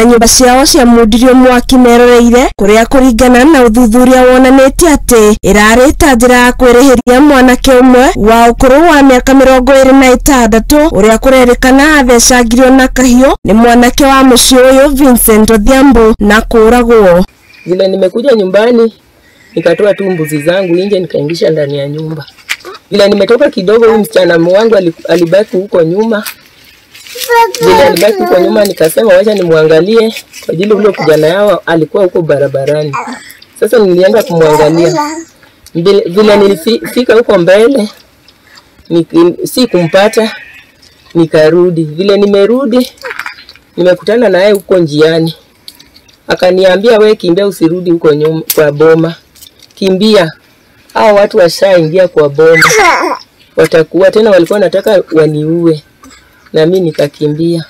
Na nyũmba ciao ciamundirio mwaki meroreire kuria kũringana na ũthuthuria wonanĩtie atĩ ĩrarĩ ta njĩra ya kwĩrĩhĩria mwanake ũmwe wa ũkũrũ wa mĩaka 26 ũrĩa kũrerĩkana athecangirio na kahiũ nĩ mwanake wa mũciĩ ũyũ Vincent Odhiambo na kũũragwo. Vile nimekuja nyumbani nikatoa tu mbuzi zangu nje nikaingisha ndani ya nyumba. Vile nimetoka kidogo, huyu msichana wangu alibaki huko nyuma. Vile alibaki huko nyuma nikasema wacha nimwangalie kwa ajili ule kijana yao alikuwa huko barabarani. Sasa nilienda kumwangalia. Vile nilifika huko mbele si kumpata, nikarudi. Vile nimerudi nimekutana naye huko njiani. Akaniambia we kimbia, usirudi huko nyuma kwa boma. Kimbia. Hao watu washaingia kwa boma. Watakuwa tena, walikuwa wanataka waniue. Na mimi nikakimbia.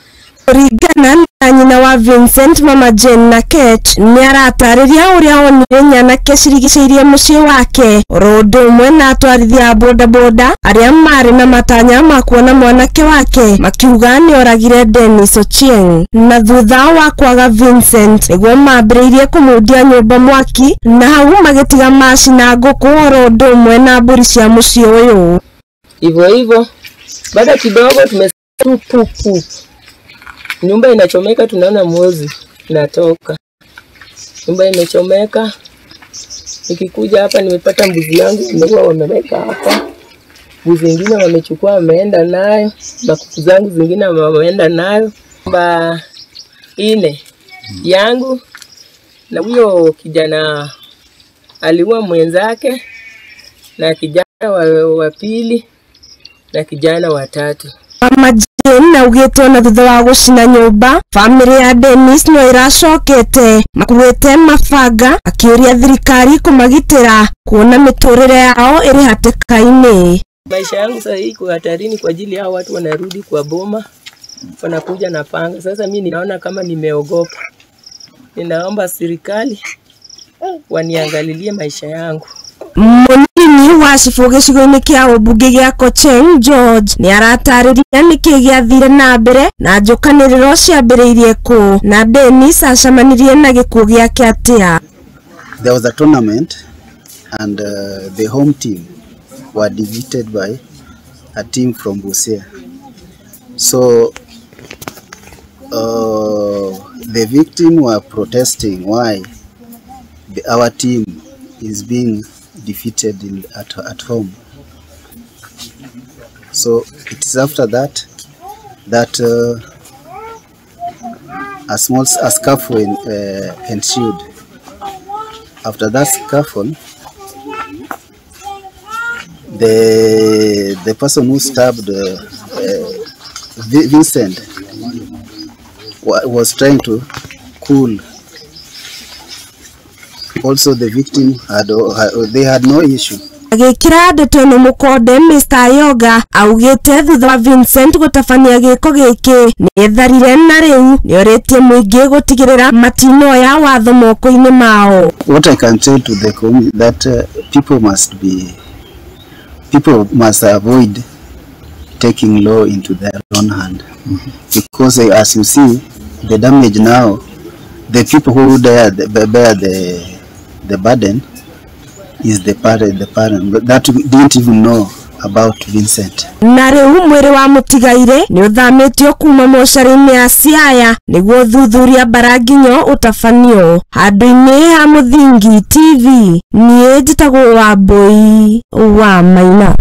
Kũringana na nyina wa Vincent, Mama Jane Nakech, nĩaratarĩria ũrĩa onire nyanake cirigicĩirie mũciĩ wake oro ũndũ ũmwe na atwarithia a bodaboda arĩa marĩ na matanya ma kuona mwanake wake makiuga nĩoragire Dennis Ochieng. Na thutha wa kwaga Vincent nĩguo mambĩrĩirie kũmundia nyũmba mwaki na hau magĩtiga macina ngũkũ oro ũndũ ũmwe na mbũri cia mũciĩ ũyũ. Hivyo hivyo baada kidogo tumetupu nyumba inachomeka, tunaona moshi inatoka. Nyumba imechomeka. Nikikuja hapa nimepata mbuzi yangu imekuwa wameweka hapa. Mbuzi zingine wamechukua wameenda nayo, makuku zangu zingine wameenda nayo. Nyumba 4 yangu na huyo kijana aliua mwenzake na kijana wa pili na kijana wa tatu. Mama Jane augĩte ona thutha wa gũcina nyũmba bamĩrĩ ya Dennis no ĩracokete makuĩte mabanga akĩũria thirikari kũmagitĩra kuona mĩtũrĩre yao ĩrĩ hatĩka-inĩ. Maisha yangu sasa iko hatarini kwa ajili ya watu wanarudi kwa boma wanakuja na panga. Sasa mimi ninaona kama nimeogopa. Ninaomba serikali waniangalilie maisha yangu. Munini wa cibũ gĩcigo-inĩ kĩa ũmbunge gĩa Kocheng George nĩaratarĩria nĩkĩ gĩathire na mbere na njũkanĩrĩro ciambĩrĩirie kũ na Dennis acemanirie na gĩkuũ gĩake atĩa. There was a tournament and the home team were defeated by a team from Busia. So the victim were protesting why our team is being defeated at home. So it is after that that a small scuffle ensued. After that scuffle, the person who stabbed Vincent was trying to cool. Also, the victim they had no issue. Agĩkĩra ndeto ĩno mũkonde Mr. Yoga augĩte thutha wa Vincent gũtabania gĩko gĩkĩ nĩetharire na rĩu nĩorĩtie mũingĩ gũtigĩrĩra matinoya watho moko-inĩ mao. What I can tell to the community that people must avoid taking law into their own hand, because as you see the damage now, the people who bear the burden is the parent, but that we didn't even know about Vincent. Na rĩu mwĩrĩ wa mũtigaire nĩ ũthamĩtio kuma mocarĩ-inĩ ya Siaya nĩguo ũthuthuria Mbaranginyo ũtabanio. Handũ-inĩ ha Mũthingi TV, niĩ njĩtagwo Wambui wa Maina.